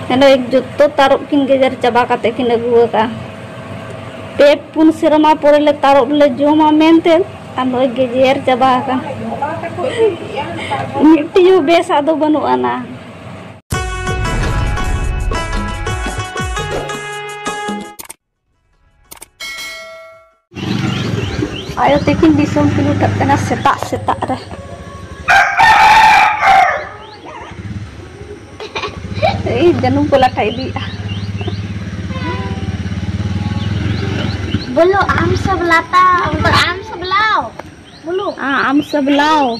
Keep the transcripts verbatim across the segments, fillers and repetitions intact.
ᱱᱚᱜᱼᱚᱭ ᱡᱚᱛᱚ ᱛᱟᱨᱚᱵ ᱠᱤᱱ ᱜᱮᱡᱮᱨ ᱪᱟᱵᱟ ᱠᱟᱛᱮ ᱠᱤᱱ ᱟᱹᱜᱩ ᱟᱠᱟᱫᱼᱟ᱾ ᱯᱮ ᱯᱩᱱ ᱥᱮᱨᱢᱟ ᱯᱚᱨᱮ ᱞᱮ ᱛᱟᱨᱚᱵ ᱞᱮ ᱡᱚᱢᱟ ᱢᱮᱱᱛᱮ, ᱟᱨ ᱱᱚᱜᱼᱚᱭ ᱜᱮᱡᱮᱨ ᱪᱟᱵᱟ ᱟᱠᱟᱱ᱾ ᱢᱤᱫᱴᱤᱡ ᱦᱚᱸ ᱵᱮᱥᱟᱜ ᱫᱚ ᱵᱟᱹᱱᱩᱜ ᱟᱱᱟ᱾ ᱟᱭᱳ ᱛᱤᱠᱤᱱ ᱫᱤᱥᱚᱢ ᱠᱤᱱ ᱩᱴᱷᱟᱹᱜ ᱠᱟᱱᱟ ᱥᱮᱛᱟᱜ ᱥᱮᱛᱟᱜ ᱨᱮ᱾ ᱮᱭ ᱡᱟᱹᱱᱩᱢ ᱠᱚ ᱞᱟᱴᱷᱟ ᱤᱫᱤᱭᱮᱫᱼᱟ᱾ बोलो, आम सब लाता, मतलब, आम सब लाओ। बोलो। हाँ, आम सब लाओ।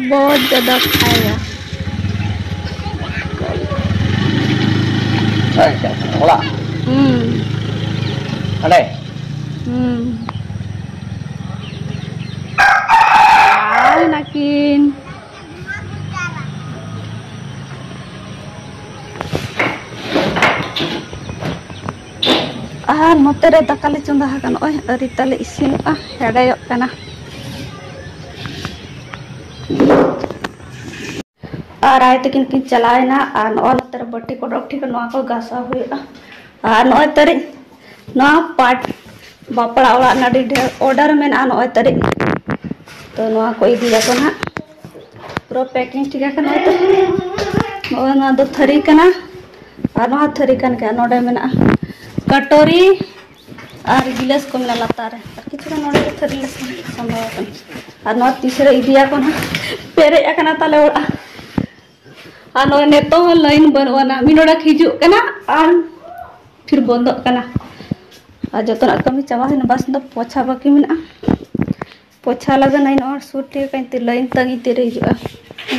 बहुत ज्यादा खाएगा। ᱟᱪᱪᱷᱟ, ᱚᱲᱟᱜ? ᱦᱩᱸ᱾ ᱦᱟᱸᱰᱮ? ᱦᱩᱸ᱾ ᱟᱨ ᱱᱟᱠᱤᱱ᱾ ᱟᱨ ᱱᱚᱛᱮ ᱨᱮ ᱫᱟᱠᱟ ᱞᱮ ᱪᱚᱸᱫᱟ ᱟᱠᱟᱫ, ᱱᱚᱜᱼᱚᱭ ᱟᱹᱣᱨᱤ ᱛᱟᱞᱮ ᱤᱥᱤᱱᱚᱜᱼᱟ, ᱦᱮᱰᱮᱡᱚᱜ ᱠᱟᱱᱟ᱾ ᱟᱨ ᱟᱭ ᱛᱟᱹᱠᱤᱱ ᱠᱤᱱ ᱪᱟᱞᱟᱣᱮᱱᱟ, ᱟᱨ ᱱᱚᱜᱼᱚᱭ ᱱᱚᱛᱮ ᱨᱮ ᱵᱟᱹᱴᱤ ᱠᱚ ᱰᱚᱠᱴᱤ ᱠᱚ ᱱᱚᱣᱟ ᱠᱚ ᱜᱟᱥᱟᱣ ᱦᱩᱭᱩᱜᱼᱟ᱾ ᱟᱨ ᱱᱚᱜᱼᱚᱭ ᱛᱟᱹᱨᱤᱡ ᱱᱚᱣᱟ ᱯᱟᱴ ᱵᱟᱯᱞᱟ ᱚᱲᱟᱜ ᱨᱮᱱᱟᱜ ᱟᱹᱰᱤ ᱰᱷᱮᱨ order ᱢᱮᱱᱟᱜᱼᱟ ᱱᱚᱜᱼᱚᱭ ᱛᱟᱹᱨᱤᱡ᱾ ᱛᱚ ᱱᱚᱣᱟ ᱠᱚ ᱤᱫᱤᱭᱟᱠᱚ ᱱᱟᱦᱟᱜ, ᱯᱩᱨᱟᱹ packing ᱴᱷᱤᱠ ᱟᱠᱟᱱᱟ᱾ ᱱᱚᱜᱼᱚᱭ ᱛᱚ, ᱱᱚᱜᱼᱚᱭ ᱱᱚᱣᱟ ᱫᱚ ᱛᱷᱟᱹᱨᱤ ᱠᱟᱱᱟ, ᱟᱨ ᱱᱚᱣᱟ ᱛᱷᱟᱹᱨᱤ ᱠᱟᱱ ᱜᱮᱭᱟ᱾ ᱱᱚᱰᱮ ᱢᱮᱱᱟᱜᱼᱟ ᱠᱟᱴᱚᱨᱤ ᱟᱨ ᱜᱤᱞᱟᱹᱥ ᱠᱚ ᱢᱮᱱᱟᱜᱼᱟ ᱞᱟᱛᱟᱨ ᱨᱮ, ᱟᱨ ᱠᱤᱪᱷᱩ ᱜᱟᱱ ᱱᱚᱰᱮ ᱫᱚ ᱛᱷᱟᱹᱨᱤ ᱞᱮ ᱥᱟᱢᱵᱟᱣ ᱟᱠᱟᱱᱟ᱾ ᱟᱨ ᱱᱚᱣᱟ ᱛᱤᱥ ᱨᱮ ᱤᱫᱤᱭᱟᱠᱚ ᱱᱟᱦᱟᱜ, ᱯᱮᱨᱮᱡ ᱟᱠᱟᱱᱟ ᱛᱟᱞᱮ ᱚᱲᱟᱜ᱾ ᱟᱨ ᱱᱚᱜᱼᱚᱭ ᱱᱤᱛᱚᱜ ᱦᱚᱸ line ᱵᱟᱹᱱᱩᱜ ᱟᱱᱟ, ᱢᱤᱫ ᱰᱚᱸᱰᱮᱠ ᱦᱤᱡᱩᱜ ᱠᱟᱱᱟ ᱟᱨ ᱯᱷᱤᱨ ᱵᱚᱱᱫᱚᱜ ᱠᱟᱱᱟ᱾ ᱟᱨ ᱡᱚᱛᱚᱱᱟᱜ ᱠᱟᱹᱢᱤ ᱪᱟᱵᱟ ᱦᱩᱭᱱᱟ, ᱵᱟᱥ ᱫᱚ ᱯᱳᱪᱷᱟ ᱵᱟᱹᱠᱤ ᱢᱮᱱᱟᱜᱼᱟ᱾ ᱯᱳᱪᱷᱟ ᱞᱟᱜᱟᱱ ᱟᱭ ᱱᱚᱣᱟ ᱥᱩᱨ ᱴᱷᱤᱠ ᱠᱟᱱ ᱛᱮ line ᱛᱟᱺᱜᱤ ᱛᱤᱨᱮ ᱦᱤᱡᱩᱜᱼᱟ,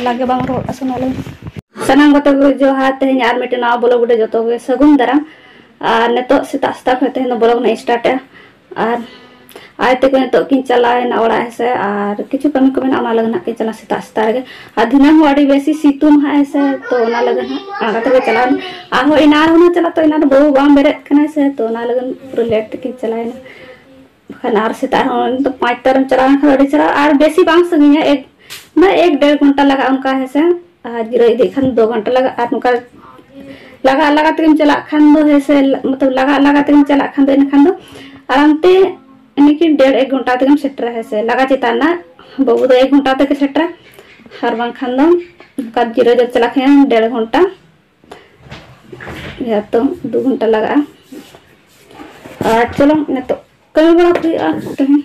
ᱞᱟᱜᱮ ᱵᱟᱝ ᱨᱚᱲ ᱟᱥᱮ ᱱᱚᱣᱟ line᱾ ᱥᱟᱱᱟᱢ ᱜᱟᱛᱮ ᱠᱚ ᱡᱚᱦᱟᱨ, ᱛᱮᱦᱮᱧ ᱟᱨ ᱢᱤᱫᱴᱮᱱ ᱱᱟᱣᱟ vlog video ᱡᱚᱛᱚ ᱜᱮ ᱥᱟᱹᱜᱩᱱ ᱫᱟᱨᱟᱢ᱾ ᱟᱨ ᱱᱤᱛᱚᱜ ᱥᱮᱛᱟᱜ ᱥᱮᱛᱟᱜ ᱠᱷᱚᱱ ᱛᱮᱦᱮᱧ ᱫᱚ vlog ᱱᱟᱜ start ᱮᱜᱼᱟ᱾ ᱟᱨ ᱟᱭ ᱛᱮᱠᱚ ᱱᱤᱛᱚᱜ ᱠᱤᱱ ᱪᱟᱞᱟᱣ ᱮᱱᱟ ᱚᱲᱟᱜ ᱦᱮᱸ ᱥᱮ, ᱟᱨ ᱠᱤᱪᱷᱩ ᱠᱟᱹᱢᱤ ᱠᱚ ᱢᱮᱱᱟᱜᱼᱟ, ᱚᱱᱟ ᱞᱟᱹᱜᱤᱫ ᱱᱟᱜ ᱠᱤᱱ ᱪᱟᱞᱟᱜᱼᱟ ᱥᱮᱛᱟᱜ ᱥᱮᱛᱟᱜ ᱨᱮᱜᱮ᱾ ᱟᱨ ᱫᱷᱤᱱᱟᱹᱝ ᱦᱚᱸ ᱟᱹᱰᱤ ᱵᱮᱥᱤ ᱥᱤᱛᱩᱝ ᱦᱟᱸᱜ ᱦᱮᱸ ᱥᱮ, ᱛᱚ ᱚᱱᱟ ᱞᱟᱹᱜᱤᱫ ᱦᱟᱸᱜ ᱟᱬᱜᱟ ᱛᱮᱠᱚ ᱪᱟᱞᱟᱣ ᱮᱱᱟ᱾ ᱟᱨᱦᱚᱸ ᱮᱱᱟᱝ ᱨᱮᱦᱚᱸ ᱪᱟᱞᱟᱜ ᱛᱚ ᱮᱱᱟᱝ ᱨᱮ ᱵᱟᱹᱦᱩ ᱵᱟᱝ ᱵᱮᱨᱮᱫ ᱠᱟᱱᱟᱭ ᱥᱮ, ᱛᱚ ᱚᱱᱟ ᱞᱟᱹᱜᱤᱫ ᱯᱩᱨᱟᱹ late ᱛᱮᱠᱤᱱ ᱪᱟᱞᱟᱣ ᱮᱱᱟ᱾ ᱵᱟᱠᱷᱟᱱ ᱟᱨ ᱥᱮᱛᱟᱜ ᱨᱮᱦᱚᱸ ᱱᱤᱛᱚᱜ ᱯᱟᱸᱪᱴᱟ ᱨᱮᱢ ᱪᱟᱞᱟᱣ ᱞᱮᱱᱠᱷᱟᱱ ᱟᱹᱰᱤ ᱪᱮᱦᱨᱟ, ᱟᱨ ᱵᱮᱥᱤ ᱵᱟᱝ ᱥᱟᱺᱜᱤᱧᱟ, ᱮᱠ ᱢᱟᱱᱮ ᱮᱠ ᱰᱮᱲ ᱜᱷᱚᱱᱴᱟ ᱞᱟᱜᱟᱜᱼᱟ ᱚᱱᱠᱟ, ᱦᱮᱸ ᱥᱮ᱾ ᱟᱨ ᱡᱤᱨᱟᱹᱣ ᱤᱫᱤᱜ ᱠᱷᱟᱱ ᱫᱩ ᱜᱷᱚᱱᱴᱟ ᱞᱟᱜᱟᱜᱼᱟ᱾ ᱟᱨ ᱱᱚᱝᱠᱟ ᱞᱟᱜᱟ ᱞᱟᱜᱟ ᱛᱮᱜᱮᱢ ᱪᱟᱞᱟᱜ ᱠᱷᱟᱱ ᱫᱚ, ᱦᱮᱸ ᱥᱮ, ᱢᱚᱛᱞᱚᱵ ᱞᱟᱜᱟ ᱞᱟᱜᱟ ᱛᱮᱜᱮᱢ ᱪᱟᱞᱟᱜ ᱠᱷᱟᱱ ᱫᱚ, ᱮᱱᱠᱷᱟᱱ ᱫᱚ ᱟᱨᱟᱢ ᱛᱮ ᱤᱱᱟᱹ ᱠᱤ ᱰᱮᱲ ᱮᱠ ᱜᱷᱚᱱᱴᱟ ᱛᱮᱜᱮᱢ ᱥᱮᱴᱮᱨᱟ, ᱦᱮᱸ ᱥᱮ᱾ ᱞᱟᱜᱟ ᱪᱮᱛᱟᱱ ᱨᱮᱱᱟᱜ ᱵᱟᱹᱵᱩ ᱫᱚ ᱮᱠ ᱜᱷᱚᱱᱴᱟ ᱛᱮᱜᱮ ᱥᱮᱴᱮᱨᱟ, ᱟᱨ ᱵᱟᱝᱠᱷᱟᱱ ᱫᱚ ᱱᱚᱝᱠᱟ ᱡᱤᱨᱟᱹᱣ ᱡᱟᱹᱛ ᱪᱟᱞᱟᱜ ᱠᱷᱟᱱ ᱰᱮᱲ ᱜᱷᱚᱱᱴᱟ, ᱭᱟ ᱛᱚ ᱫᱩ ᱜᱷᱚᱱᱴᱟ ᱞᱟᱜᱟᱜᱼᱟ᱾ ᱟᱨ ᱪᱚᱞᱚ ᱱᱤᱛᱚᱜ ᱠᱟᱹᱢᱤ ᱵᱟᱲᱟ ᱦᱩᱭᱩᱜᱼᱟ ᱛᱮᱦᱮᱧ᱾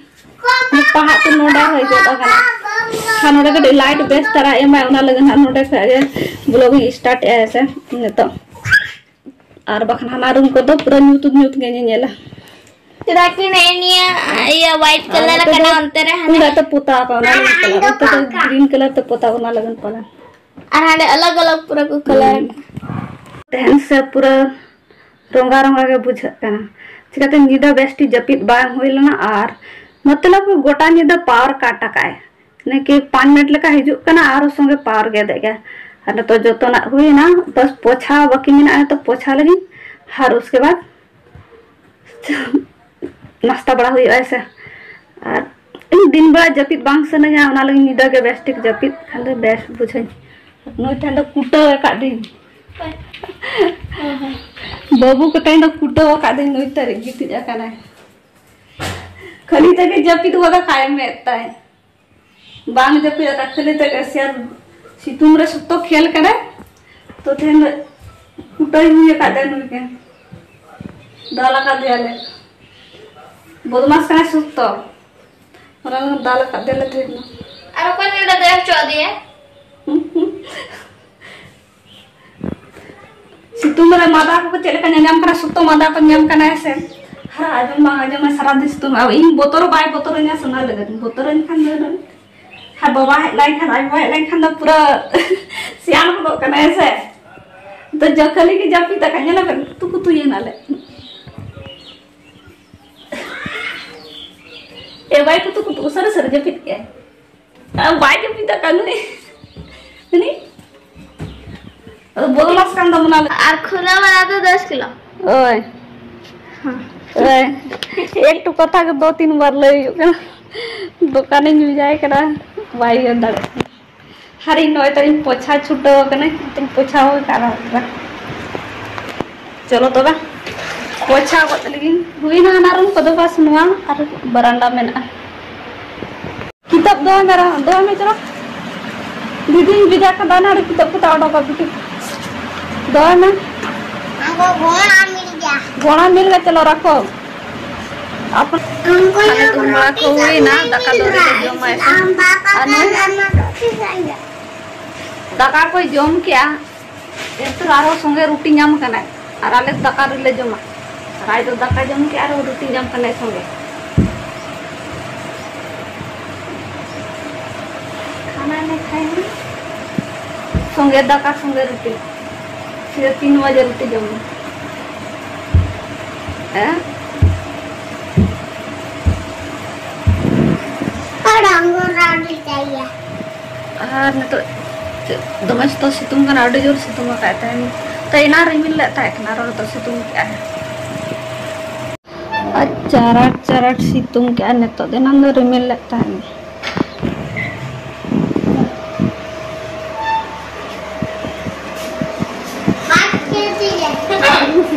ᱯᱟᱲᱦᱟᱜ ᱛᱮ ᱱᱚᱰᱮ ᱦᱩᱭ ᱜᱚᱫ ᱟᱠᱟᱱᱟ᱾ ᱟᱨ ᱱᱚᱰᱮ ᱠᱟᱹᱴᱤᱡ ᱞᱟᱭᱤᱴ ᱵᱮᱥ ᱫᱷᱟᱨᱟ ᱮᱢᱟᱭ, ᱚᱱᱟ ᱞᱟᱹᱜᱤᱫ ᱦᱟᱸᱜ ᱱᱚᱰᱮ ᱠᱷᱚᱱᱟᱜ ᱜᱮ ᱵᱞᱚᱜ ᱤᱧ ᱥᱴᱟᱨᱴ ᱮᱜᱼᱟ ᱦᱮᱸ ᱥᱮ ᱱᱤᱛᱚᱜ᱾ ᱟᱨ ᱵᱟᱠᱷᱟᱱ ᱦᱟᱱᱟ ᱨᱩᱢ ᱠᱚᱫᱚ ᱯᱩᱨᱟᱹ ᱧᱩᱛ ᱧᱩᱛ ᱜᱮ ᱧᱮᱧᱮᱞᱟ᱾ ᱪᱮᱫᱟᱜ ᱠᱤ ᱱᱮᱜᱼᱮ ᱱᱤᱭᱟᱹ ᱤᱭᱟᱹ ᱣᱟᱭᱤᱴ ᱠᱟᱞᱟᱨ ᱟᱠᱟᱱᱟ, ᱚᱱᱛᱮ ᱨᱮ ᱦᱟᱱᱮ ᱩᱱᱟᱹᱜ ᱛᱮ ᱯᱚᱛᱟᱣ ᱟᱠᱟᱱᱟ, ᱚᱱᱟ ᱧᱮᱞ ᱠᱟᱱᱟ᱾ ᱱᱚᱛᱮ ᱫᱚ ᱜᱨᱤᱱ ᱠᱟᱞᱟᱨ ᱛᱮ ᱯᱚᱛᱟᱣ, ᱚᱱᱟ ᱞᱟᱹᱜᱤᱫ ᱯᱟᱞᱮᱱ᱾ ᱟᱨ ᱦᱟᱸᱰᱮ ᱟᱞᱟᱜᱽ ᱟᱞᱟᱜᱽ ᱯᱩᱨᱟᱹ ᱠᱚ ᱠᱟᱞᱟᱨ ᱟᱠᱟᱱᱟ᱾ ᱛᱮᱦᱮᱧ ᱥᱮ ᱯᱩᱨᱟᱹ ᱨᱚᱸᱜᱟ ᱨᱚᱸᱜᱟ ᱜᱮ ᱵᱩᱡᱷᱟᱹᱜ ᱠᱟᱱᱟ᱾ ᱪᱤᱠᱟᱹᱛᱮ ᱧᱤᱫᱟᱹ ᱵᱮᱥ ᱴᱷᱤᱠ ᱡᱟᱹᱯᱤᱫ ᱵᱟᱝ ᱦᱩᱭ ᱞᱮᱱᱟ, ᱟᱨ ᱢᱚᱛᱞᱚᱵ ᱜᱚᱴᱟ ᱧᱤᱫᱟᱹ ᱯᱟᱣᱟᱨ ᱠᱟᱴ ᱟᱠᱟᱭ᱾ ᱱᱟᱠᱤ ᱯᱟᱸᱪ ᱢᱤᱱᱤᱴ ᱞᱮᱠᱟ ᱦᱤᱡᱩᱜ ᱠᱟᱱᱟ, ᱟᱨ ᱥᱚᱸᱜᱮ ᱯᱟᱣᱟᱨ ᱜᱮᱫᱮᱜ ᱜᱮ᱾ ᱟᱨ ᱱᱤᱛᱚᱜ ᱡᱚᱛᱚᱱᱟᱜ ᱦᱩᱭᱱᱟ, ᱵᱟᱥ ᱯᱳᱪᱷᱟ ᱵᱟᱹᱠᱤ ᱢᱮᱱᱟᱜᱼᱟ, ᱱᱤᱛᱚᱜ ᱯᱳᱪᱷᱟ ᱞᱟᱹᱜᱤᱫ᱾ ᱟᱨ ᱩᱥᱠᱮ ᱵᱟᱫ ᱱᱟᱥᱛᱟ ᱵᱟᱲᱟ ᱦᱩᱭᱩᱜᱼᱟ ᱥᱮ᱾ ᱟᱨ ᱤᱧ ᱫᱤᱱ ᱵᱮᱲᱟ ᱡᱟᱹᱯᱤᱫ ᱵᱟᱝ ᱥᱟᱱᱟᱧᱟ, ᱚᱱᱟ ᱞᱟᱹᱜᱤᱫ ᱧᱤᱫᱟᱹ ᱜᱮ ᱵᱮᱥ ᱴᱷᱤᱠ ᱡᱟᱹᱯᱤᱫ ᱠᱷᱟᱱ ᱫᱚ ᱵᱮᱥ ᱵᱩᱡᱷᱟᱹᱧ᱾ ᱱᱩᱭ ᱴᱷᱮᱱ ᱫᱚ ᱠᱩᱴᱟᱹᱣ ᱟᱠᱟᱫ ᱫᱤᱧ, ᱵᱟᱹᱵᱩ ᱠᱚ ᱴᱷᱮᱱ ᱫᱚ ᱠᱩᱴᱟᱹᱣ ᱟᱠᱟᱫ ᱫᱤᱧ᱾ ᱱᱩᱭ ᱛᱟᱹᱨᱤᱡ ᱜᱤᱛᱤᱡ ᱟᱠᱟᱱᱟᱭ, ᱠᱷᱟᱹᱞᱤ ᱛᱮᱜᱮ ᱡᱟᱹᱯᱤᱫ ᱜᱚᱫ ᱟᱠᱟᱫ ᱢᱮᱫ ᱛᱟᱭ᱾ ᱵᱟᱝ ᱡᱟᱹᱯᱤᱫ ᱟᱠᱟᱫ, ᱠᱷᱟᱹᱞᱤ ᱛᱮ ᱥᱤᱭᱟᱨ ᱥᱤᱛᱩᱝ ᱨᱮ ᱥᱚᱠᱛᱚ ᱠᱷᱮᱞ ᱠᱟᱱᱟᱭ᱾ ᱛᱚ ᱛᱮᱦᱮᱧ ᱫᱚ ᱠᱩᱴᱟᱹᱭ ᱦᱩᱭ ᱟᱠᱟᱫ ᱛᱟᱭᱟ ᱱᱩᱭ ᱜᱮ᱾ ᱫᱟᱞ ᱟᱠᱟᱫᱮᱭᱟᱞᱮ᱾ ᱵᱚᱫᱢᱟᱥ ᱠᱟᱱᱟᱭ ᱥᱚᱠᱛᱚ᱾ ᱚᱱᱟ ᱫᱟᱞ ᱟᱠᱟᱫ ᱫᱮᱭᱟᱞᱮ ᱛᱮᱦᱮᱧ ᱫᱚ᱾ ᱟᱨ ᱚᱠᱚᱭ ᱱᱚᱰᱮ ᱫᱟᱹᱲ ᱦᱚᱪᱚ ᱟᱫᱮᱭᱟ? ᱥᱤᱛᱩᱝ ᱨᱮ ᱢᱟᱫᱟ ᱠᱚ ᱪᱮᱫ ᱞᱮᱠᱟ ᱧᱟᱧᱟᱢ ᱠᱟᱱᱟ, ᱥᱚᱠᱛᱚ ᱢᱟᱫᱟ ᱠᱚ ᱧᱟᱢ ᱠᱟᱱᱟ ᱦᱮᱸ ᱥᱮ᱾ ᱦᱟᱨᱟ ᱟᱸᱡᱚᱢ ᱵᱟᱝ ᱟᱸᱡᱚᱢᱟ ᱥᱟᱨᱟ ᱫᱤᱱ ᱥᱤᱛᱩᱝ᱾ ᱟᱨ ᱤᱧ ᱵᱚᱛᱚᱨ ᱵᱟᱭ ᱵᱚᱛᱚᱨᱟᱹᱧᱟ ᱥᱟᱱᱟ ᱞᱟᱹᱜᱤᱫ, ᱵᱚᱛᱚᱨᱟᱹᱧ ᱠᱷᱟᱱ ᱫᱚ ᱟᱨ ᱵᱟᱵᱟ ᱦᱮᱡ ᱞᱮᱱᱠᱷᱟᱱ, ᱟᱡ ᱵᱟᱵᱟ ᱦᱮᱡ ᱞᱮᱱᱠᱷᱟᱱ ᱫᱚ ᱯᱩᱨᱟᱹ ᱥᱮᱭᱟᱱ ᱜᱚᱫᱚᱜ ᱠᱟᱱᱟ ᱦᱮᱸ ᱥᱮ᱾ ᱛᱚ ᱡᱚᱠᱷᱚᱱ ᱜᱮ ᱡᱟᱹᱯᱤᱫ ᱟᱠᱟᱫ, ᱧᱮᱞ ᱟᱠᱟᱫ ᱠᱩᱛᱩ ᱠᱩᱛᱩᱭᱮᱱᱟᱞᱮ᱾ ᱮ ᱵᱟᱭ ᱠᱩᱛᱩ ᱠᱩᱛᱩ ᱩᱥᱟᱹᱨᱟ ᱩᱥᱟᱹᱨᱟ ᱡᱟᱹᱯᱤᱫ ᱠᱮᱜᱼᱟᱭ᱾ ᱟᱨ ᱵᱟᱭ ᱡᱟᱹᱯᱤᱫ ᱟᱠᱟᱫ ᱱᱩᱭ᱾ ᱩᱱᱤ ᱟᱫᱚ ᱵᱚᱫᱢᱟᱥ ᱠᱟᱱ ᱛᱟᱵᱚᱱᱟ᱾ ᱟᱨ ᱠᱷᱩᱞᱟᱹ ᱵᱟᱞᱟ ᱫᱚ ᱫᱚᱥ ᱠᱤᱞᱳ᱾ ᱳᱭ᱾ ᱮᱠᱴᱩ ᱠᱟᱛᱷᱟ ᱜᱮ ᱫᱩ ᱛᱤᱱ ᱵᱟᱨ ᱞᱟᱹᱭ ᱦᱩᱭᱩᱜ ᱠᱟᱱᱟ᱾ ᱫᱚᱠᱟᱱᱤᱧ ᱵᱷᱮᱡᱟᱭ ᱠᱟᱱᱟ, ᱵᱟᱭ ᱩᱭᱦᱟᱹᱨ ᱫᱟᱲᱮᱭᱟᱜ ᱠᱟᱱᱟ᱾ ᱦᱟᱨᱤᱧ ᱱᱚᱜᱼᱚᱭ ᱛᱟᱹᱧ ᱯᱚᱪᱷᱟ ᱪᱷᱩᱴᱟᱹᱣ ᱟᱠᱟᱱᱟᱹᱧ, ᱛᱟᱹᱧ ᱯᱚᱪᱷᱟ ᱦᱩᱭ ᱠᱟᱜᱼᱟ᱾ ᱪᱚᱞᱚ ᱛᱚᱵᱮ ᱯᱚᱪᱷᱟ ᱜᱚᱫ ᱞᱮᱜᱤᱧ᱾ ᱦᱩᱭᱱᱟ ᱚᱱᱟ ᱨᱩᱢ ᱠᱚᱫᱚ, ᱵᱟᱥ ᱱᱚᱣᱟ ᱟᱨ ᱵᱟᱨᱟᱱᱰᱟ ᱢᱮᱱᱟᱜᱼᱟ᱾ ᱠᱤᱛᱟᱹᱵ ᱫᱚᱦᱚᱭ ᱢᱮ, ᱫᱚᱦᱚᱭ ᱢᱮ, ᱪᱚᱞᱚ᱾ ᱫᱤᱫᱤᱧ ᱵᱷᱮᱡᱟ ᱠᱟᱫᱟ ᱱᱟᱲᱮ ᱠᱤᱛᱟᱹᱵ ᱠᱚᱛᱟ ᱚᱰᱚᱠᱟ ᱵᱤᱴᱤ᱾ ᱫᱚᱦᱚᱭ ᱢᱮ᱾ हमको घोड़ा मिल गया। घोड़ा मिल गया, चलो रखो। ᱟᱯ- हमको ᱠᱷᱟᱱᱮ यहाँ ᱛᱩᱢ ᱵᱟᱲᱟ ᱠᱚ रोटी ᱦᱩᱭᱱᱟ, नहीं ᱫᱟᱠᱟ मिल ᱫᱚ ᱨᱮᱜᱮ रहा है। ᱡᱚᱢᱟᱭ ᱥᱮ᱾ हम पापा ᱟᱨ ᱱᱩᱭ ᱠᱷᱟᱱᱟ रोटी खाएंगे। ᱫᱟᱠᱟ ᱠᱚᱭ ᱡᱚᱢ ᱠᱮᱜᱼᱟ᱾ ᱮᱱᱛᱮ ᱟᱨᱦᱚᱸ ᱥᱚᱸᱜᱮ ᱨᱩᱴᱤ ᱧᱟᱢ ᱠᱟᱱᱟᱭ, ᱟᱨ ᱟᱞᱮ ᱫᱟᱠᱟ ᱨᱮᱞᱮ ᱡᱚᱢᱟ᱾ ᱟᱨ ᱟᱡ ᱫᱚ ᱫᱟᱠᱟ ᱡᱚᱢ ᱠᱮᱜᱼᱟ, ᱟᱨᱦᱚᱸ ᱨᱩᱴᱤ ᱧᱟᱢ ᱠᱟᱱᱟᱭ ᱥᱚᱸᱜᱮ᱾ ᱠᱷᱟᱱᱟ ᱢᱮ ᱠᱷᱟᱭ ᱢᱮ᱾ ᱥᱚᱸᱜᱮ ᱫᱟᱠᱟ, ᱥᱚᱸᱜᱮ ᱨᱩᱴᱤ᱾ ᱥᱤᱫᱷᱟᱹ ᱛᱤᱱ ᱵᱟᱡᱮ ᱨᱩᱴᱤ ᱡᱚᱢ ᱢᱮ᱾ ᱦᱮᱸ? और हमको रोटी चाहिए। ᱟᱨ ᱱᱤᱛᱚᱜ ᱪᱮᱫ ᱫᱚᱢᱮ ᱥᱚᱠᱛᱚ ᱥᱤᱛᱩᱝ ᱠᱟᱱᱟ, ᱟᱹᱰᱤ ᱡᱳᱨ ᱥᱤᱛᱩᱝ ᱟᱠᱟᱫ ᱛᱟᱦᱮᱸᱱ᱾ ᱛᱚ ᱮᱱᱟᱝ ᱨᱤᱢᱤᱞ ᱞᱮᱫ ᱛᱟᱦᱮᱸ ᱠᱟᱱᱟ, ᱟᱨᱚ ᱱᱤᱛᱚᱜ ᱥᱤᱛᱩᱝ ᱠᱮᱜᱼᱟᱭ᱾ ᱟᱨ ᱪᱟᱨᱟᱴ ᱪᱟᱨᱟᱴ ᱥᱤᱛᱩᱝ ᱠᱮᱜᱼᱟᱭ ᱱᱤᱛᱚᱜ ᱫᱚ, ᱮᱱᱟᱝ ᱫᱚ ᱨᱤᱢᱤᱞ ᱞᱮᱫ ᱛᱟᱦᱮᱸᱱ᱾ बात कीजिए।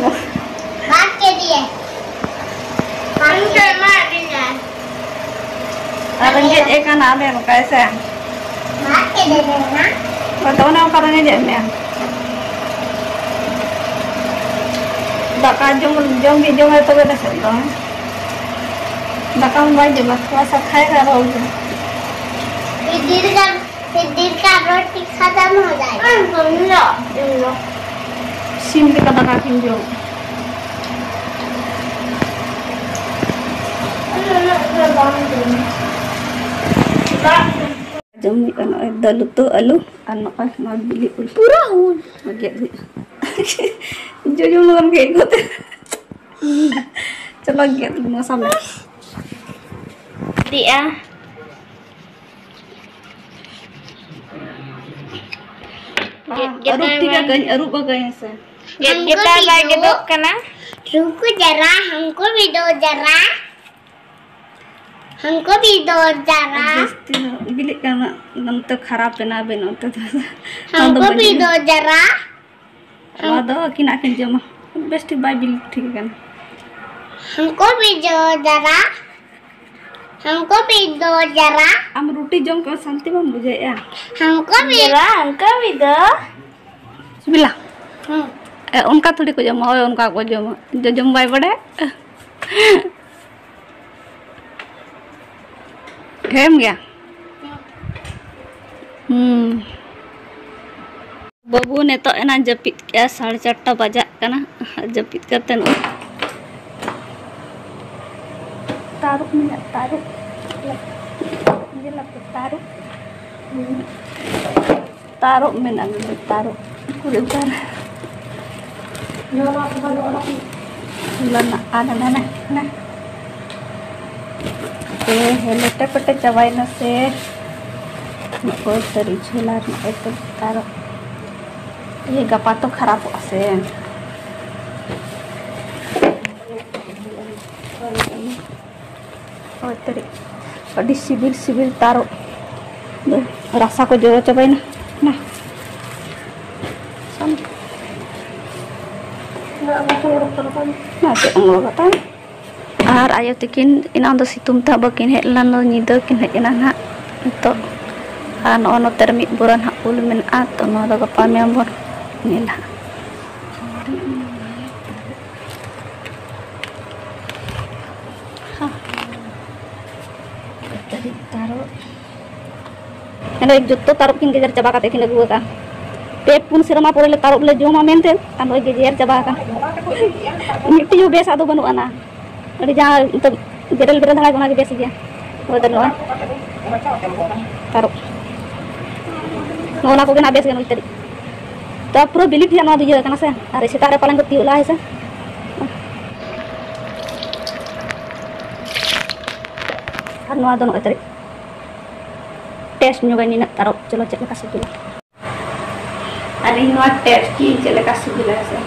बात कीजिए। ᱟᱨ ᱨᱮᱸᱜᱮᱡ ᱮ ᱠᱟᱱᱟ ᱞᱮ ᱱᱚᱝᱠᱟ ᱥᱮ? ᱵᱟᱛ ᱠᱮ ᱫᱮ ᱫᱮ ᱱᱟ᱾ ᱦᱳᱭ ᱛᱚ, ᱚᱱᱮ ᱚᱱᱠᱟ ᱨᱮᱸᱜᱮᱡ ᱮ ᱢᱮᱭᱟ᱾ ᱫᱟᱠᱟ ᱡᱚᱢ, ᱡᱚᱢ ᱜᱮ ᱡᱚᱢᱟᱭ ᱛᱚᱵᱮ ᱫᱚ ᱪᱮᱫ ᱫᱚ? ᱫᱟᱠᱟ ᱢᱟ ᱵᱟᱭ ᱡᱚᱢᱟ, ᱛᱷᱚᱲᱟ ᱥᱟ ᱠᱷᱟᱭᱮᱜᱟ ᱟᱨᱦᱚᱸ ᱩᱞᱴᱟᱹ᱾ ᱯᱷᱤᱨ ᱫᱤᱱ ᱠᱟ, ᱯᱷᱤᱨ ᱫᱤᱱ ᱠᱟ ᱨᱳᱴᱤ ᱠᱷᱟᱛᱟᱢ ᱦᱳ ᱡᱟᱭᱮᱜᱟ᱾ ᱥᱤᱢ ᱞᱮᱠᱟ ᱫᱟᱠᱟ ᱠᱤᱱ ᱡᱚᱢ᱾ ᱡᱚᱢ ᱦᱩᱭᱩᱜᱼᱟ ᱱᱚᱜᱼᱚᱭ ᱫᱟᱹᱞ ᱩᱛᱩ, ᱟᱹᱞᱩ ᱟᱨ ᱱᱚᱜᱼᱚᱭ ᱱᱚᱣᱟ ᱵᱤᱞᱤ ᱩᱞ᱾ ᱯᱩᱨᱟᱹ ᱩᱞ᱾ ᱜᱮᱫ ᱦᱩᱭᱩᱜᱼᱟ᱾ ᱡᱚᱡᱚ ᱞᱚᱜᱚᱱ ᱜᱮᱫ ᱜᱚᱫ᱾ ᱪᱚᱞᱚ ᱜᱮᱫ ᱢᱚᱥᱟ ᱢᱮ᱾ ᱫᱤᱜᱼᱟ᱾ ᱜᱮᱫ ᱟᱹᱨᱩᱵ ᱜᱮᱫᱟᱭ ᱴᱷᱤᱠ ᱵᱟᱝ? ᱟᱠᱟᱹᱧ, ᱟᱹᱨᱩᱵ ᱟᱠᱟᱹᱧ ᱦᱮᱸ ᱥᱮ᱾ ᱜᱮᱫ ᱜᱮᱛᱟᱭ ᱵᱟᱭ ᱜᱮᱫᱚᱜ ᱠᱟᱱᱟ᱾ ᱨᱩᱠᱩ ᱡᱟᱨᱟ, ᱦᱟᱝᱠᱩ ᱵᱤᱫᱚ ᱡᱟᱨᱟ, ᱦᱟᱝᱠᱩ ᱵᱤᱫᱚ ᱡᱟᱨᱟ᱾ ᱡᱟᱹᱥᱛᱤ ᱫᱚ ᱵᱤᱞᱤᱜ ᱠᱟᱱᱟ, ᱱᱚᱱᱛᱮ ᱠᱷᱟᱨᱟᱯ ᱮᱱᱟ, ᱟᱵᱮᱱ ᱚᱱᱛᱮ ᱫᱚ᱾ ᱦᱟᱝᱠᱩ ᱵᱤᱫᱚ ᱡᱟᱨᱟ᱾ ᱱᱚᱣᱟ ᱫᱚ ᱟᱹᱠᱤᱱᱟᱜ ᱠᱤᱱ ᱡᱚᱢᱟ, ᱵᱮᱥ ᱴᱷᱤᱠ ᱵᱟᱭ ᱵᱤᱞᱤ ᱴᱷᱤᱠ ᱟᱠᱟᱱᱟ᱾ ᱦᱟᱝᱠᱩ ᱵᱤᱫᱚ ᱡᱟᱨᱟ, ᱦᱟᱝᱠᱩ ᱵᱤᱫᱚ ᱡᱟᱨᱟ᱾ ᱟᱢ ᱨᱩᱴᱤ ᱡᱚᱢ ᱠᱚ ᱥᱟᱱᱛᱤ ᱵᱟᱢ ᱵᱩᱡᱷᱟᱹᱣᱮᱫᱼᱟ? ᱦᱟᱝᱠᱩ ᱵᱤᱫᱚ᱾ ᱡᱟᱨᱟ, ᱦᱟᱝᱠᱩ ᱵᱤᱫᱚ᱾ ᱥᱤᱵᱤᱞᱟ? ᱦᱩᱸ᱾ ᱮ, ᱚᱱᱠᱟ ᱛᱷᱚᱲᱤ ᱠᱚ ᱡᱚᱢᱟ, ᱦᱳᱭ, ᱚᱱᱠᱟ ᱠᱚ ᱡᱚᱢᱟ᱾ ᱡᱚᱡᱚᱢ ᱵᱟᱭ ᱵᱟᱰᱟᱭᱟ᱾ ᱦᱮᱢ ᱜᱮᱭᱟ? ᱦᱩᱸ᱾ ᱵᱟᱹᱵᱩ ᱱᱤᱛᱚᱜ ᱮᱱᱟ ᱡᱟᱹᱯᱤᱫ ᱠᱮᱜᱼᱟ, ᱥᱟᱲᱮ ᱪᱟᱨᱴᱟ ᱵᱟᱡᱟᱜ ᱠᱟᱱᱟ᱾ ᱡᱟᱹᱯᱤᱫ ᱠᱟᱛᱮ ᱱᱚᱜᱼᱚᱭ ᱛᱟᱹᱨᱩᱵ ᱢᱮᱱᱟᱜ, ᱛᱟᱹᱨᱩᱵ᱾ ᱧᱮᱞ ᱟᱯᱮ, ᱛᱟᱹᱨᱩᱵ᱾ ᱛᱟᱨᱚᱵ ᱢᱮᱱᱟᱜᱼᱟ, ᱱᱚᱰᱮ ᱛᱟᱨᱚᱵ᱾ ᱩᱠᱩᱨ ᱚᱠᱟᱨᱮ? ᱡᱷᱚᱞᱟ ᱨᱮᱱᱟᱜ ᱟᱨ ᱦᱟᱱᱟ ᱱᱟ, ᱱᱟ᱾ ᱮ ᱦᱮ, ᱞᱮᱴᱮ ᱯᱮᱴᱮ ᱪᱟᱵᱟᱭᱮᱱᱟ ᱥᱮ᱾ ᱱᱚᱜᱼᱚᱭ ᱛᱟᱹᱨᱤ ᱡᱷᱚᱞᱟ ᱨᱮᱱᱟᱜ ᱮᱠᱫᱚᱢ ᱛᱟᱨᱚᱵ᱾ ᱤᱭᱟᱹ ᱜᱟᱯᱟ ᱛᱚ ᱠᱷᱟᱨᱟᱯᱚᱜᱼᱟ ᱥᱮ᱾ ᱦᱳᱭ ᱛᱟᱹᱨᱤ, ᱟᱹᱰᱤ ᱥᱤᱵᱤᱞ ᱥᱤᱵᱤᱞ ᱛᱟᱨᱚᱵ᱾ ᱨᱟᱥᱟ ᱠᱚ ᱡᱚᱨᱚ ᱪᱟᱵᱟᱭᱮᱱᱟ᱾ ᱱᱟ᱾ ᱥᱟᱢ-, ᱱᱟ, ᱪᱮᱫ ᱮᱢ ᱨᱚᱲ ᱠᱟᱫᱟ? ᱟᱨ ᱟᱭᱳ ᱛᱟᱹᱠᱤᱱ ᱮᱱᱟᱝ ᱫᱚ ᱥᱤᱛᱩᱝ ᱛᱮ ᱦᱟᱸᱜ ᱵᱟᱹᱠᱤᱱ ᱦᱮᱡ ᱞᱮᱱᱟ, ᱧᱤᱫᱟᱹ ᱠᱤᱱ ᱦᱮᱡ ᱮᱱᱟ ᱱᱟᱦᱟᱜ ᱱᱤᱛᱚᱜ᱾ ᱟᱨ ᱱᱚᱜᱼᱚ ᱱᱚᱛᱮ ᱨᱮ ᱢᱤᱫ ᱵᱳᱨᱟ ᱱᱟᱦᱟᱜ ᱩᱞ ᱢᱮᱱᱟᱜᱼᱟ, ᱛᱚ ᱱᱚᱣᱟ ᱫᱚ ᱜᱟᱯᱟ ᱢᱮᱭᱟᱝ ᱵᱚᱱ ᱧᱮᱞᱟ᱾ ᱛᱟᱨᱚᱵ᱾ ᱮᱱᱨᱮ ᱡᱚᱛᱚ ᱛᱟᱨᱚᱵ ᱠᱤᱱ ᱜᱮᱡᱮᱨ ᱪᱟᱵᱟ ᱠᱟᱛᱮ ᱠᱤᱱ ᱟᱹᱜᱩ ᱟᱠᱟᱫᱼᱟ᱾ ᱯᱮ ᱯᱩᱱ ᱥᱮᱨᱢᱟ ᱯᱚᱨᱮ ᱞᱮ ᱛᱟᱨᱚᱵ ᱞᱮ ᱡᱚᱢᱟ ᱢᱮᱱᱛᱮ, ᱟᱨ ᱱᱚᱜᱼᱚᱭ ᱜᱮᱡᱮᱨ ᱪᱟᱵᱟ ᱟᱠᱟᱱ᱾ ᱢᱤᱫᱴᱤᱡ ᱦᱚᱸ ᱵᱮᱥ ᱟᱫᱚ ᱵᱟᱹᱱᱩᱜ ᱟᱱᱟ᱾ ᱟᱹᱰᱤ ᱡᱟᱦᱟᱸ ᱱᱤᱛᱚᱜ ᱵᱮᱨᱮᱞ ᱵᱮᱨᱮᱞ ᱫᱷᱟᱨᱟ ᱜᱮ ᱚᱱᱟ ᱜᱮ ᱵᱮᱥ ᱜᱮᱭᱟ᱾ ᱱᱚᱜᱼᱚᱭ ᱫᱚ ᱱᱚᱜᱼᱚᱭ ᱛᱟᱨᱚᱵ᱾ ᱱᱚᱜᱼᱚ ᱱᱟ ᱠᱚᱜᱮ ᱱᱟᱜ ᱵᱮᱥ ᱜᱮ ᱱᱩᱭ ᱛᱟᱹᱨᱤᱡ᱾ ᱛᱚ ᱯᱩᱨᱟᱹ ᱵᱤᱞᱤ ᱴᱷᱤᱠ ᱱᱚᱣᱟ ᱫᱚ ᱤᱭᱟᱹ ᱠᱟᱱᱟ ᱥᱮ, ᱟᱨ ᱥᱮᱛᱟᱜ ᱨᱮ ᱯᱟᱞᱮᱱ ᱠᱚ ᱛᱤᱭᱳᱜ ᱞᱟᱜᱼᱟ ᱦᱮᱸ ᱥᱮ᱾ ᱟᱨ ᱱᱚᱣᱟ ᱫᱚ ᱱᱚᱜᱼᱚᱭ ᱛᱟᱹᱨᱤᱡ᱾ ᱴᱮᱥᱴ ᱧᱚᱜᱟᱹᱧ ᱱᱤᱱᱟᱹᱜ ᱛᱟᱨᱚᱵ, ᱪᱚᱞᱚ ᱪᱮᱫ ᱞᱮᱠᱟ ᱥᱤᱵᱤᱞᱟ᱾ ᱟᱨ ᱤᱧ ᱱᱚᱣᱟ ᱴᱮᱥᱴ ᱠᱤ ᱪᱮᱫ ᱞᱮᱠᱟ ᱥᱤᱵᱤᱞᱟ ᱦᱮᱸ ᱥᱮ᱾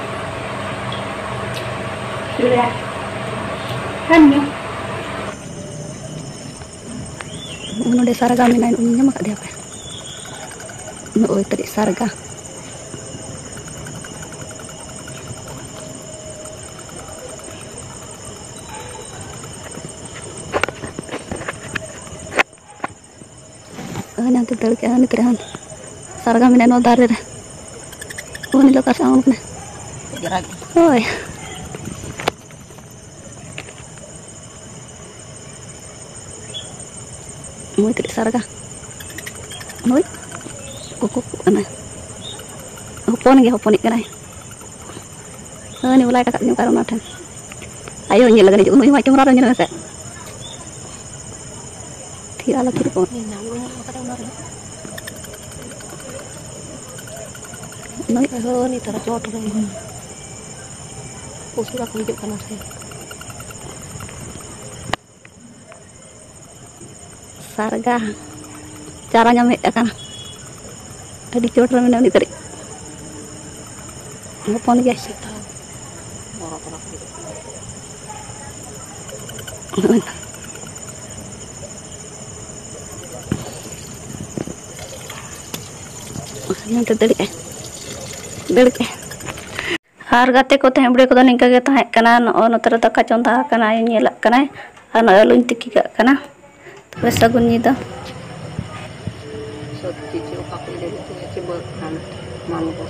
ᱱᱚᱰᱮ ᱥᱟᱨᱜᱟ ᱢᱮᱱᱟᱭ, ᱩᱱᱤ ᱧᱟᱢ ᱟᱠᱟᱫᱮᱭᱟ ᱯᱮ? ᱱᱚᱜᱼᱚᱭ ᱛᱟᱹᱨᱤᱡ ᱥᱟᱨᱜᱟ᱾ ᱦᱟᱱᱮ ᱦᱟᱱᱛᱮ ᱫᱟᱹᱲ ᱠᱮᱜᱼᱟ, ᱱᱤᱛ ᱨᱮ ᱦᱟᱱ ᱥᱟᱨᱜᱟ ᱢᱮᱱᱟᱭ ᱱᱚᱣᱟ ᱫᱟᱨᱮ ᱨᱮ᱾ ᱩᱱᱤ ᱫᱚ ᱚᱠᱟ ᱥᱮᱫ ᱟᱬᱜᱚᱱ ᱠᱟᱱᱟ? ᱦᱳᱭ᱾ ᱢᱚᱭᱛᱨᱤ ᱥᱟᱨᱜᱟ᱾ ᱦᱳᱭ᱾ ᱠᱩᱠᱩ ᱠᱩᱠᱩ ᱠᱟᱱᱟᱭ᱾ ᱦᱚᱯᱚᱱ ᱜᱮ ᱦᱚᱯᱚᱱᱤᱡ ᱠᱟᱱᱟᱭ᱾ ᱦᱟᱹᱱᱤ ᱵᱚᱞᱚ ᱴᱟᱠᱟᱫ ᱧᱚᱜ ᱟᱨ ᱚᱱᱟ ᱴᱷᱮᱱ᱾ ᱟᱭᱳ ᱧᱮᱞ ᱞᱟᱹᱜᱤᱫ ᱦᱤᱡᱩᱜ, ᱱᱩᱭ ᱦᱚᱸ ᱠᱮᱢᱮᱨᱟ ᱨᱮ ᱧᱮᱞ ᱢᱮᱥᱮ᱾ ᱛᱷᱤᱨ ᱟᱞᱚ ᱛᱷᱤᱨ ᱠᱚᱜ᱾ ᱱᱩᱭ ᱦᱟᱹᱱᱤ ᱛᱟᱨᱟ ᱪᱚᱴ ᱨᱮ᱾ ᱩᱥᱩᱞᱟ ᱠᱚ ᱦᱤᱡᱩᱜ ᱠᱟᱱᱟ ᱥᱮ᱾ ᱥᱟᱨᱜᱟ ᱪᱟᱨᱟ ᱧᱟᱢ ᱦᱮᱡ ᱟᱠᱟᱱᱟ᱾ ᱟᱹᱰᱤ ᱪᱚᱴ ᱨᱮ ᱢᱮᱱᱟᱜᱼᱟ ᱩᱱᱤ ᱛᱟᱹᱨᱤᱡ᱾ ᱦᱚᱯᱚᱱ ᱜᱮᱭᱟᱭ᱾ ᱱᱚᱛᱮ ᱫᱟᱹᱲ ᱠᱮᱜᱼᱟᱭ᱾ ᱫᱟᱹᱲ ᱠᱮᱜᱼᱟᱭ᱾ ᱟᱨ ᱜᱟᱛᱮ ᱠᱚ, ᱛᱮᱦᱮᱧ video ᱠᱚᱫᱚ ᱱᱤᱝᱠᱟᱹ ᱜᱮ ᱛᱟᱦᱮᱸ ᱠᱟᱱᱟ᱾ ᱱᱚᱜᱼᱚᱭ ᱱᱚᱛᱮ ᱨᱮ ᱫᱟᱠᱟ ᱪᱚᱸᱫᱟ ᱟᱠᱟᱱᱟ, ᱟᱭᱳᱧ ᱧᱮᱞᱟᱜ ᱠᱟᱱᱟᱭ᱾ ᱟᱨ ᱱᱚᱜᱼᱚᱭ ᱟᱹᱞᱩᱧ ᱛᱤᱠᱤ ᱠᱟᱜ ᱠᱟᱱᱟ᱾ ᱛᱚᱵᱮ ᱥᱟᱹᱜᱩᱱ ᱧᱤᱫᱟᱹ᱾ ᱥᱚᱵ ᱪᱤᱡᱽ ᱚᱠᱟ ᱠᱚ ᱞᱟᱹᱭ ᱦᱚᱪᱚᱭᱟ ᱪᱮ ᱵᱟᱹᱫᱽ ᱠᱷᱟᱱ ᱢᱟᱢ ᱜᱚ᱾